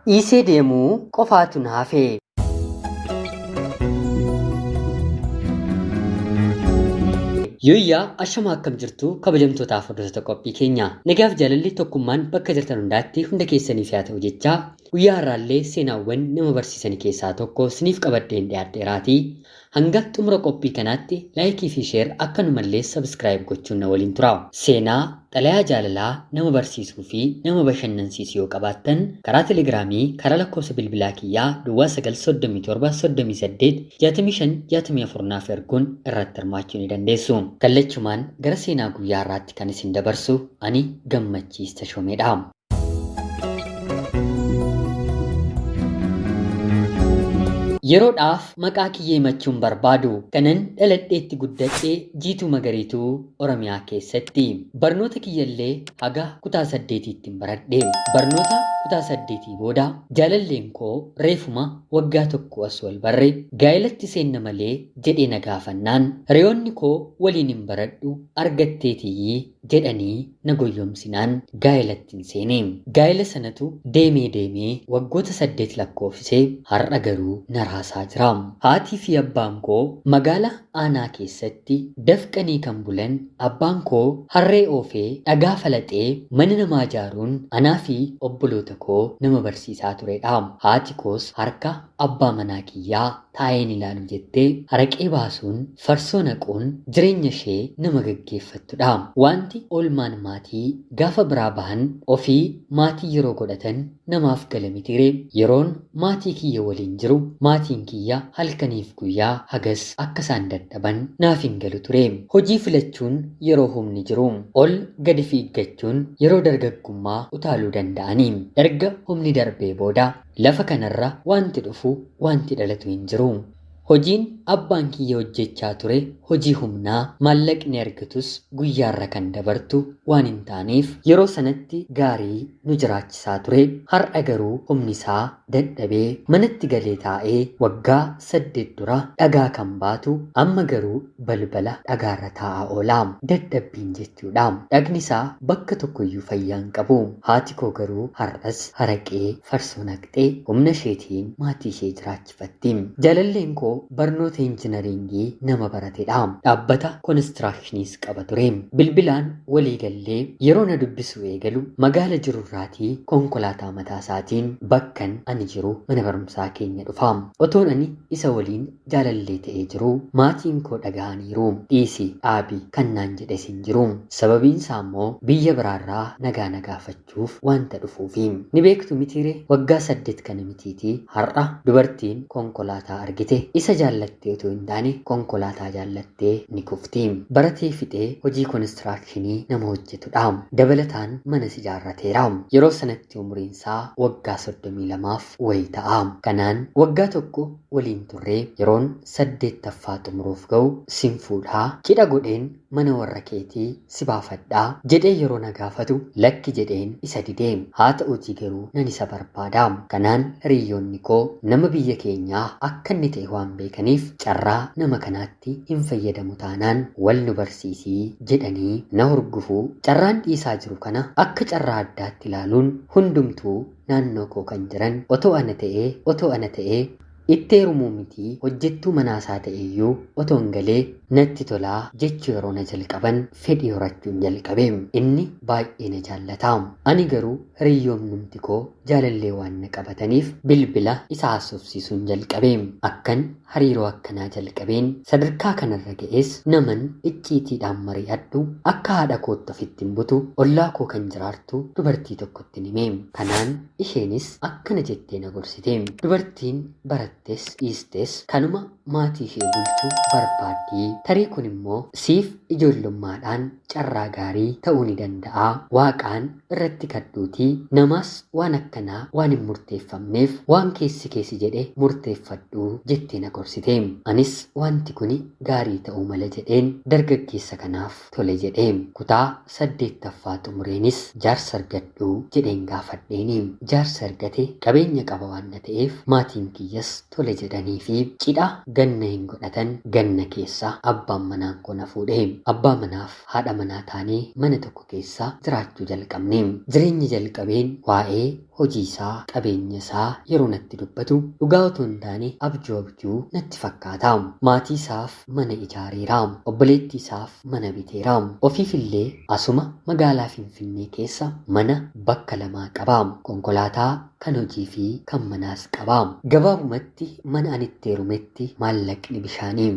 Dhiisee deemuu qofaatu na hafe. Yooyyaa ashama akkam jirtu kabajamtootaaf hordoftoota qophii keenya. Nagaaf jaalalli tokkummaan bakka jirtan hundaatti hunda keessaniif haa ta'u jechaa guyyaa har'aallee seenaawwan nama barsiisan keessaa tokko siniif qabadheen dhiyaadheeraatii. Hanga xumura qophii kanaatti like fi share akkanumallee subscribe gochuun na waliin tura. Seenaa xalayaa jaalalaa nama barsiisuu fi nama bashannansiisu yoo qabaattan karaa telegiraamii karaa lakkoofsa bilbilaa kiyyaa duwwaa 937 38 65 64 naaf erguun irratti hirmaachuu ni dandeessu. Kallachumaan gara seenaa guyyaa har'aatti kan isin dabarsu ani Gammachiis Tashoomeedha. Yeroodhaaf maqaa kiyya himachuun barbaadu. Kanan dhaladheetti guddadhe Jiituu Magariituu Oromiyaa keessatti. Barnoota kiyyallee haga kutaa 8tti baradhe. Barnoota kutaa 8 booda jaalalleen koo reefuma waggaa tokko as wal barre gaa'elatti seenna malee jedhee na gaafannaan hiriyoonni koo waliin hin baradhu argatteetiyyii jedhanii na goyyomsinaan gaa'elatti hin seene. Gaa'ela sanatu deemee deemee waggoota 8 lakkoofsisee har'a garuu na raasaa jira. Haatii fi abbaan koo magaala aanaa keessatti dafqanii kan bulan abbaan koo harree oofee dhagaa falaxee mana namaa ijaaruun anaa fi obboloota koo nama barsiisaa turedha. Haati koos harka abbaa manaa kiyyaa taa'een ilaalu jettee haraqee baasuun farsoo naquun jireenya ishee nama gaggeeffattudha. Wanti oolmaan maatii gaafa biraa bahan ofii maatii yeroo godhatan namaaf gala mitiire. Yeroon maatii kiyya waliin jiru maatiin kiyya halkaniif guyyaa hagas akka isaan dadhaban naaf hin galu ture. Hojii filachuun yeroo humni jiru ol gadi fiiggachuun yeroo dargaggummaa utaaluu danda'ani. Erga humni darbee booda lafa kanarra wanti dhufu wanti dhalatu hin jiru. Hojiin abbaan kiyya hojjechaa ture hojii humnaa maallaqni argatus guyyaarra kan dabartu waan hin taaneef yeroo sanatti gaarii nu jiraachisaa ture. Har'a garuu humni isaa dadhabee manatti galee taa'ee waggaa 8 dura dhagaa kan baatu amma garuu balbala dhagaarra taa'aa oola. Dadhabbiin jechuudha. Dhagni isaa bakka tokkoyyuu fayyaa hin qabu. Haati koo garuu har'as haraqee farsoo naqxee humna isheetiin maatii ishee jiraachifatti. Jaalalleen koo barnoota injinaringii nama baratedha. Dhaabbata koonistiraakshiniis qaba ture. Bilbilaan walii gallee yeroo na dubbisu eegalu magaala jirurraatii konkolaataa mataa isaatiin bakkan ani jiru mana barumsaa keenya dhufa. Otoon ani isa waliin jaalallee ta'ee jiru maatiin koo dhaga'aniiru. Dhiisi dhaabi kan naan jedhes hin jiru. Sababiin isaa immoo biyya biraarraa nagaa na gaafachuuf wanta dhufuufi. Ni beektu mitiire waggaa 8 kana mitiitii har'a dubartiin konkolaataa argite isa jaallattee otoo hin taane konkolaataa jaallattee ni kufti. Baratee fixee hojii koonistiraakshini nama hojjetudha. Dabalataan manas ijaarrateera. Yeroo sanatti umuriin isaa waggaa 32 wayii ta'a. Kanaan waggaa tokko waliin turree yeroon 8ffaa xumuruuf ga'u sin fuudhaa cidha godheen mana warra keetii si baafadhaa jedhee yeroo na gaafatu lakki jedheen isa didee. Haa ta'uutii garuu nan isa barbaada. Kanaan hiriyoonni koo nama biyya keenyaa akka inni ta'e waan beekaniif carraa nama kanaatti hin fayyadamu taanaan wal nu barsiisii jedhanii na hurgufuu carraan dhiisaa jiru kana akka carraa addaatti ilaaluun hundumtuu naannoo koo kan jiran otoo ana ta'ee itti heerumuu mitii hojjettuu manaasaa ta'eyyuu otoo hin galee natti tolaa jechuu yeroo na jalqaban fedhii horachuun jalqabe. Inni baay'ee na jaallata. Ani garuu hiriyoomnumti koo jaalallee waan na qabataniif bilbila isa haasofsiisuun jalqabe. Akkan hariiroo akkanaa jalqabeen sadarkaa kanarra ga'es naman icciitiidhaan mari'adhu akka haadha kootti ofitti hin butu ollaa koo kan jiraartu dubartii tokkotti hime. Kanaan isheenis akkana jettee na gorsite. Dubartiin barattes dhiistes kanuma maatii ishee bulchuu barbaaddi. Tarii kun immoo siif ijoollummaadhaan carraa gaarii ta'uu ni danda'a. Waaqaan irratti kadhuutii namaas waan akkanaa waan hin murteeffamneef waan keessi keessi jedhe murteeffadhu jettee na gorsite. Anis wanti kuni gaarii ta'uu mala jedheen dargaggeessa kanaaf tole jedhe. Kutaa 8ffaa xumureenis jaarsa argadhu jedheen gaafadheeni. Jaarsa argate qabeenya qaba waan na ta'eef maatiin kiyyas tole jedhanii fi cidha ganna hin godhatan ganna keessa abbaan manaan koo na fuudhe. Abbaa manaaf haadha manaa taanee mana tokko keessa jiraachuu jalqabne. Jireenya jalqabeen waa'ee Hojii isaa, qabeenya isaa yeroo natti dubbatu dhugaa otoo hin taane abjuu abjuu natti fakkaata. Maatii isaaf mana ijaareera. Obboleettii isaaf mana biteera. Ofiifillee asuma magaalaa Finfinnee keessa mana bakka lamaa qaba. Konkolaataa kan hojii fi kan manaas qaba. Gabaabumatti mana ani itti heerumetti maallaqni bishaanii.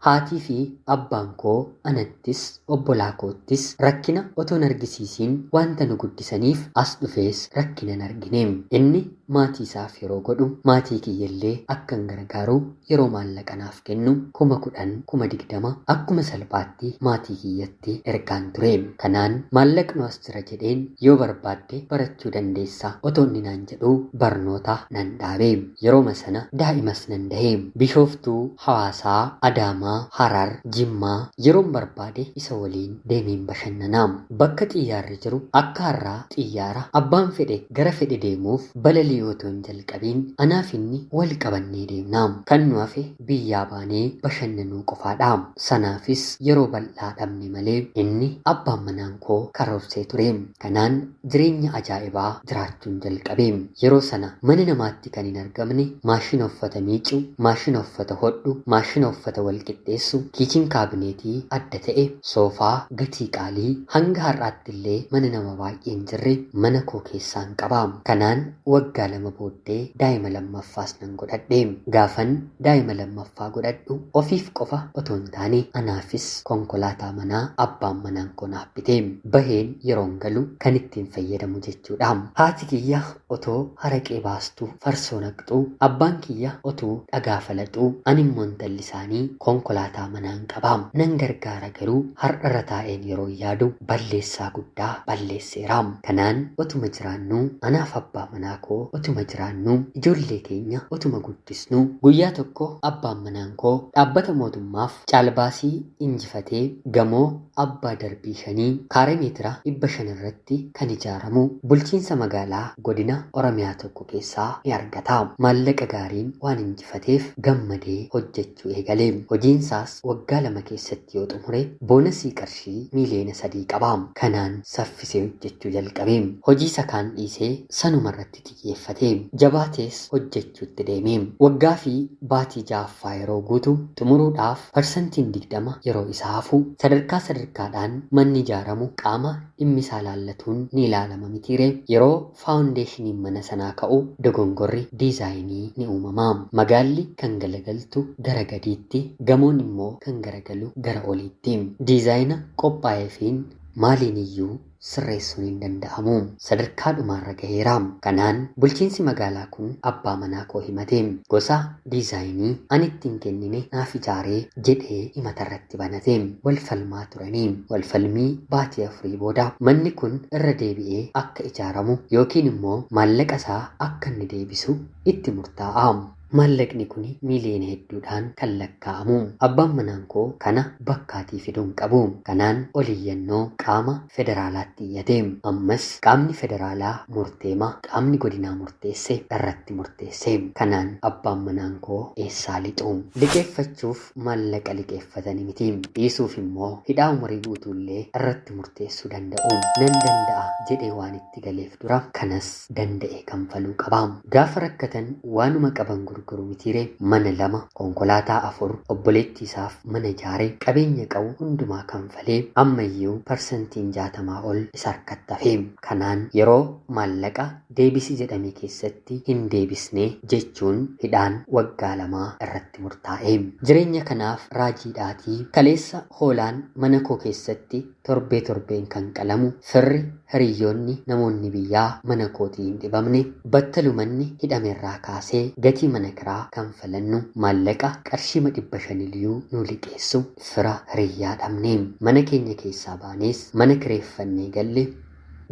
Haatii fi abbaan koo anattis obbolaa koottis rakkina otoo hin argisiisiin wanta nu guddisaniif as dhufees rakkina hin argine. Inni maatii isaaf yeroo godhu maatii kiyyallee akkan gargaaru yeroo maallaqa naaf kennu 10,000 20,000 akkuma salphaatti maatii kiyyatti ergaan ture. Kanaan maallaqnu as jira jedheen yoo barbaadde barachuu dandeessa otoo inni naan jedhuu barnoota nan dhaabe. Yerooma sana daa'imas nan dahe. Bishooftuu, Hawaasaa, Adaamaa, Harar, Jimmaa yeroon barbaade isa waliin deemeen bashannanaa. Bakka xiyyaarri jiru akka har'aa xiyyaara abbaan fedhe gara fedhe deemuuf balalii otoo hin jalqabiin anaaf inni wal qabannee deemna. Kan nu hafe biyyaa baanee bashannanuu qofaadha. Sanaafis yeroo bal'aa dhabne malee inni abbaan manaan koo karoorsee ture. Kanaan jireenya ajaa'ibaa jiraachuun jalqabe. Yeroo sana mana namaatti kan hin argamne maashina uffata miicu, maashina uffata hodhu, maashina uffata wal qixxeessu, kiichin kaabineetii adda ta'e, soofaa gatii qaalii hanga har'aatti illee mana nama baay'ee hin jirre mana koo keessaan qaba. Kanaan waggaa 2 booddee daa'ima lammaffaas nan godhadhe. Gaafan daa'ima lammaffaa godhadhu ofiif qofa otoo hin taane anaafis konkolaataa manaa abbaan manaan koo naaf bite. Baheen yeroon galu kan ittiin fayyadamu jechuudha. Haati kiyya otoo haraqee baastuu farsoo naqxuu, abbaan kiyya otoo dhagaa falaxuu, ani immoo intalli isaanii konkolaataa manaan qaba. Nan gargaara garuu har'arra taa'een yeroo yaadu balleessaa guddaa balleesseera. Kanaan otuma jiraannuu anaaf abbaa manaa koo otuma jiraannuu ijoollee keenya otuma guddisnuu guyyaa tokko abbaan manaan koo dhaabbata mootummaaf caalbaasii injifatee gamoo abbaa darbii 5 kaaree meetira 500 irratti kan ijaaramu bulchiinsa magaalaa godina Oromiyaa tokko keessaa ni argata. Maallaqa gaariin waan injifateef gammadee hojjechuu eegale. Hojiinsaas waggaa 2 keessatti yoo xumure boonasii qarshii miiliyoona 3 qaba. Kanaan saffisee hojjechuu jalqabe. Hojii isa kaan dhiisee sanuma irratti xiyyeeffate. Jabaatees hojjechuutti deeme. Waggaa fi baatii 6ffaa yeroo guutu xumuruudhaaf parsantiin 20 yeroo isa hafu sadarkaa sadarkaadhaan manni ijaaramu qaama dhimmi isaa laallatuun ni ilaalama mitiire. Yeroo faawundeeshiniin mana sanaa ka'u dogongorri diizaayinii ni uumama. Magaalli kan galagaltu gara gadiitti, gamoon immoo kan garagalu gara oliitti. Diizaayina qophaa'eefiin maaliin iyyuu sirreessuun hin danda'amu. Sadarkaa dhumaarra gaheera. Kanaan bulchiinsi magaalaa kun abbaa manaa koo himate. Gosa diizaayinii ani ittiin kennine naaf ijaaree jedhee himatarratti banate. Wal falmaa turanii. Wal falmii baatii 4 booda manni kun irra deebi'ee akka ijaaramu yookiin immoo maallaqa isaa akka inni deebisu itti murtaa'a. Maallaqni kun miiliyoona hedduudhaan kan lakkaa'amu. Abbaan manaan koo kana bakkaatii fiduun qabu. Kanaan oliyyannoo qaama federaalaatti iyyate. Ammas qaamni federaalaa murteema qaamni godinaa murteesse irratti murteesse. Kanaan abbaan manaan koo eessaa lixu? Liqeeffachuuf maallaqa liqeeffatani miti. Dhiisuuf immoo hidhaa umurii guutuullee irratti murteessuu danda'u. Nan danda'a jedhee waan itti galeef dura kanas danda'e kanfaluu qaba. Gaafa rakkatan waanuma qaban gurguru mitiire. Mana 2, konkolaataa 4, obboleettii isaaf mana ijaare, qabeenya qabu hundumaa kanfalee ammayyuu parsantiin 60 ol isa harkatti hafe. Kanaan yeroo maallaqa deebisi jedhame keessatti hin deebisne jechuun hidhaan waggaa 2 irratti murtaa'e. Jireenya kanaaf raajiidhaatii kaleessa hoolaan mana koo keessatti torbee torbeen kan qalamu firri hiriyyoonni namoonni biyyaa mana kootii hin dhibamne battalumanni hidhamerraa kaasee gatii mana kiraa kanfalannu maallaqa qarshii 500 iyyuu nu liqeessu fira hiriyyaa dhabne. Mana keenya keessaa baanees mana kireeffannee galle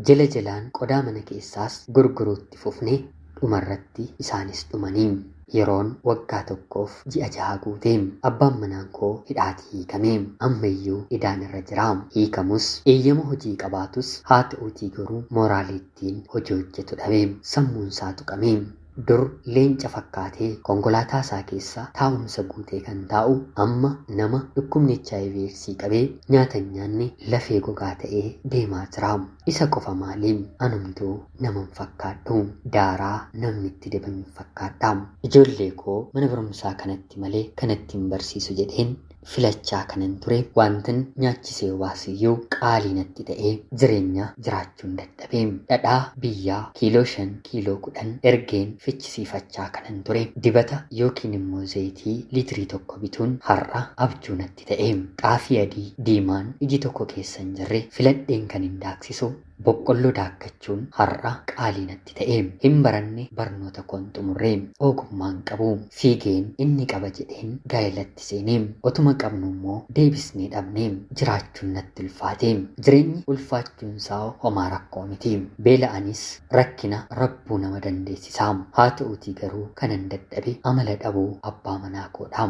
jala jalaan qodaa mana keessaas gurguruutti fufne dhumarratti isaanis dhumanii. Yeroon waggaa 1 ji'a 6 guute. Abbaan manaan koo hidhaatii hiikame. Ammayyuu idaan irra jira. Hiikamus eeyyama hojii qabaatus haa ta'uutii garuu mooraaliittiin hojii hojjetu dhabe. Sammuun isaa tuqame. Dur leenca fakkaatee konkolaataa isaa keessa taa'umsa guutee kan taa'u amma nama dhukkubni HIV eedsii qabee nyaata hin nyaanne lafee gogaa ta'ee deemaa jira. Isa qofa maaliin anumtuu nama hin fakkaadhu. Daaraa namni itti dibame hin fakkaadha. Ijoollee koo mana barumsaa kanatti malee kanatti hin barsiisu jedheen filachaa kanan ture wantin nyaachisee waasiyyuu qaalii natti ta'ee jireenya jiraachuun dadhabe. Dhadhaa biyyaa kiiloo 5 kiiloo 10 ergeen fichisiifachaa kanan ture. Dibata yookiin immoo zayitii liitirii 1 bituun har'a abjuu natti ta'e. Xaafii adii diimaan iji tokko keessa hin jirre filadheen kan hin daaksisu boqqolloo daakkachuun har'a qaalii natti ta'e. Hin baranne barnoota koon xumurre ogummaan qabu fiigeen inni qaba jedheen gaa'elatti seenee otuma qabnu immoo deebisnee dhabne jiraachuun natti ulfaate. Jireenyi ulfaachuun isaa homaa rakkoo miti. Beela'anis rakkina rabbuu nama dandeessisa. Haa ta'uutii garuu kanan dadhabe amala dhabuu abbaa manaa koodha.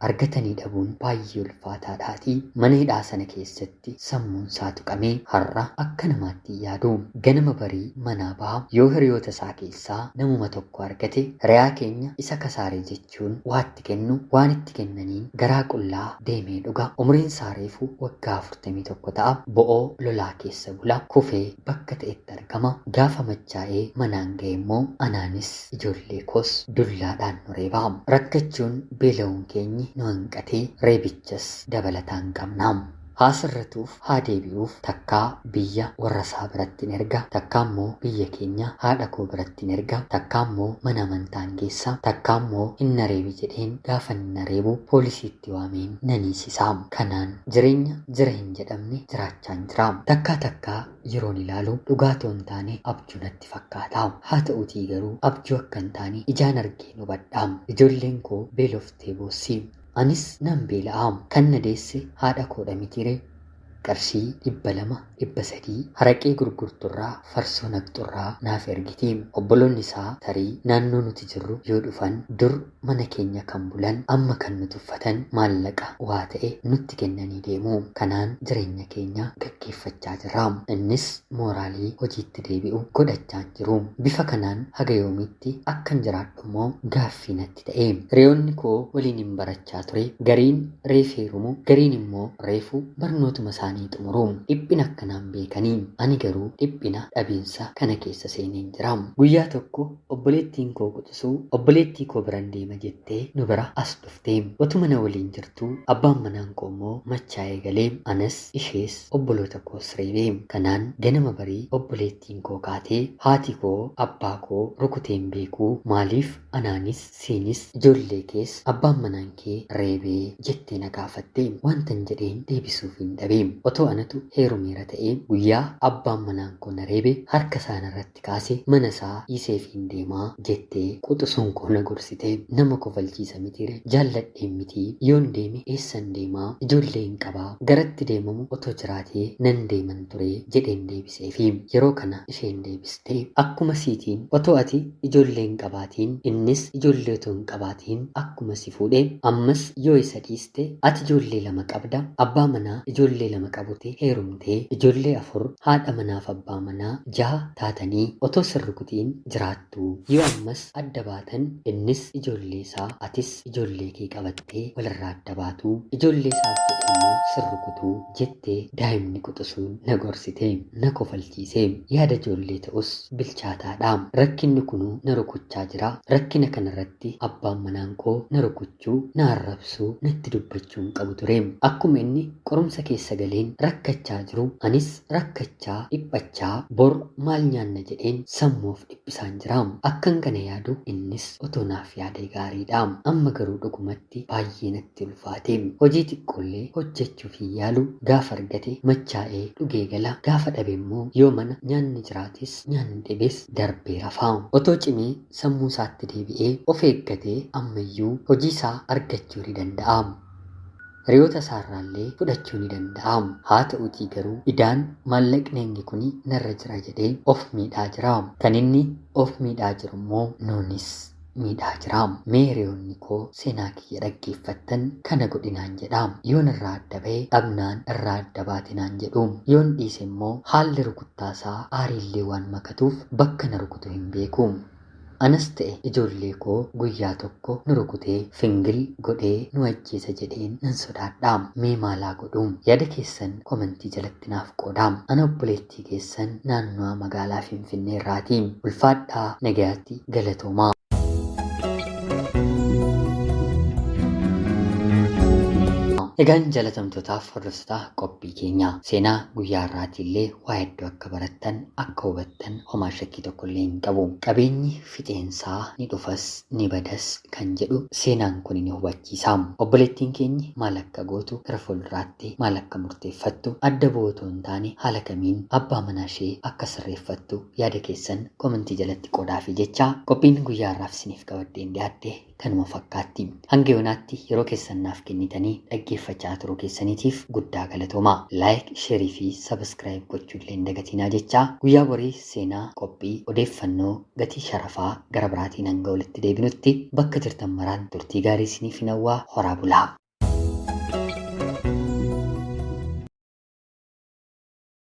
Argatanii dhabuun baay'ee ulfaataadhaatii mana hidhaa sana keessatti sammuun isaa tuqamee har'a akka namaatti yaadu. Ganama barii manaa baha yoo hiriyoota isaa keessaa namuma tokko argate hiriyaa keenya isa kasaaree jechuun waatti kennu waan itti kennaniin garaa qullaa deemee dhuga. Umriin isaa reefu waggaa 41 ta'a. Bo'oo lolaa keessa bula. Kufee bakka ta'etti argama. Gaafa machaa'ee manaan ga'e immoo anaanis ijoollee koos dullaadhaan nu reeba. Rakkachuun beela'uun keenyi nu hanqatee reebichas dabalataan qabna. Haa sirratuuf haa deebi'uuf takkaa biyya warra isaa biratti hin erga, takkaa immoo biyya keenya haadha koo biratti hin erga, takkaa immoo mana amantaan geessa, takkaa immoo hin nareebi jedheen gaafa hin nareebu poolisiitti waameen nan hiisisa. Kanaan jireenya jira hin jedhamne jiraachaan jira. Takkaa takkaa yeroon ilaalu dhugaa otoo hin taane abjuu natti fakkaata. Haa ta'uutii garuu abjuu akka hin taane ijaan argeen hubadha. Ijoolleen koo beeloftee boossi. Anis nan beela'a. Kan na deesse haadha koodha mitiire. Qarshii 200 300 haraqee gurgurturraa farsoo naqxurraa naaf ergiti. Obboloonni isaa tarii naannoo nuti jirru yoo dhufan dur mana keenya kan bulan amma kan nu tuffatan maallaqa waa ta'e nutti kennanii deemu. Kanaan jireenya keenya gaggeeffachaa jirra. Innis mooraalii hojiitti deebi'u godhachaa jiru. Bifa kanaan haga yoomiitti akkan jiraadhu immoo gaaffii natti ta'e. Hiriyoonni koo waliin hin barachaa ture. Gariin reefu heerumu, gariin immoo reefu barnootuma isaanii xumuru. Dhiphina akkanaan beekanii ani garuu dhiphina dhabiinsa kana keessa seeneen jira. Guyyaa tokko obboleettiin koo quxisuu obboleettii koo biran deema jettee nu bira as dhufte. Otuma na waliin jirtuu abbaan manaan koo immoo machaa'ee galee anas ishees obboloota koos reebe. Kanaan ganama barii obboleettiin koo kaatee haati koo abbaa koo rukuteen beekuu maaliif anaanis siinis ijoollee kees abbaan manaan kee reebee jettee na gaafatte. Wantan jedheen deebisuuf hin dhabe. Otoo anatu heerumeera ta'ee guyyaa abbaan manaan koo na reebe harka isaan irratti kaase mana isaa dhiiseef hin deemaa jettee quxisuun koo na gorsite. Nama kofalchiisa mitiire jaalladheen mitii yoon deeme eessan deemaa ijoollee hin qabaa garatti deemamu otoo jiraatee nan deeman ture jedheen deebiseefi. Yeroo kana isheen deebiste akkuma siitiin otoo ati ijoollee hin qabaatiin innis ijoollee otoo hin qabaatiin akkuma si fuudhe ammas yoo isa dhiiste ati ijoollee 2 qabda abbaa manaa ijoollee 2 qabute heerumtee ijoollee 4 haadha manaaf abbaa manaa 6 taatanii otoo sirrukutiin jiraattu. Yoo ammas adda baatan innis ijoollee isaa atis ijoollee kee qabattee walirraa adda baatu ijoollee isaaf jedhe immoo sirrukutuu jettee daa'imni quxisuun na gorsite. Na kofalchiise. Yaada ijoollee ta'us bilchaataadha. Rakkinni kunuu na rukuchaa jira. Rakkina kanarratti abbaan manaan koo na rukuchuu, na arrabsuu, natti dubbachuu hin qabu ture. Akkuma inni qorumsa keessa galeen rakkachaa jiru anis rakkachaa dhiphachaa bor maal nyaanna jedheen sammuuf dhiphisaan jira. Akkan kana yaadu innis otoo naaf yaadee gaariidha. Amma garuu dhugumatti baay'ee natti ulfaate. Hojii xiqqoollee hojjechuuf hin yaalu. Gaafa argate machaa'ee dhugee gala. Gaafa dhabe immoo yoo mana nyaanni jiraates nyaanni dhibees darbee rafa. Otoo cimee sammuu isaatti deebi'ee of eeggatee ammayyuu hojii isaa argachuu ni danda'a. Hiriyoota isaarraallee fudhachuu ni danda'a. Haa ta'uutii garuu idaan maallaqni hangi kuni narra jira jedhee of miidhaa jira. Kan inni of miidhaa jiru immoo nuunis miidhaa jira. Mee hiriyoonni koo seenaa kiyya dhaggeeffattan kana godhinaan jedha. Yoon irraa adda ba'e dhabnaan irraa adda baatinaan jedhu. Yoon dhiise immoo haalli rukuttaasaa aariillee waan makatuuf bakka na rukutu hin beeku. Anas ta'e ijoollee koo guyyaa tokko nu rukutee fingil godhee nu ajjeesa jedheen nan sodaadha. Mee maalaa godhu? Yaada keessan komentii jalatti naaf qoodaa. Ana obboleettii keessan naannoo magaalaa Finfinnee irraati. Ulfaadhaa nagayaatti galatoomaa. Egaan jaalatamtootaaf hordoftoota qophii keenya seenaa guyyaa har'aatii illee waa hedduu akka barattan akka hubattan homaa shakkii tokko illee hin qabu. Qabeenyi fixeensaa ni dhufas ni badas kan jedhu seenaan kun ni hubachiisa. Obboleettiin keenyi maal akka gootu gara fuulduraatti maal akka murteeffattu adda bu'uu otoo hin taane haala kamiin abbaa manaa ishee akka sirreeffattu yaada keessan komentii jalatti qoodaafi jecha qophiin guyyaa har'aaf isiniif qabadheen dhiyaadhe kanuma fakkaatti. Hanga yoonaatti yeroo keessan naaf kennitanii dhaggeeffachaa turuu keessaniitiif guddaa galatoomaa. Like, share fi subscribe gochuu illee hin dagatinaa jechaa guyyaa borii seenaa qophii odeeffannoo gatii sharafaa gara biraatiin hanga walitti deebinutti bakka jirtan maraan turtii gaarii isiniif hin hawwaa horaa bulaa.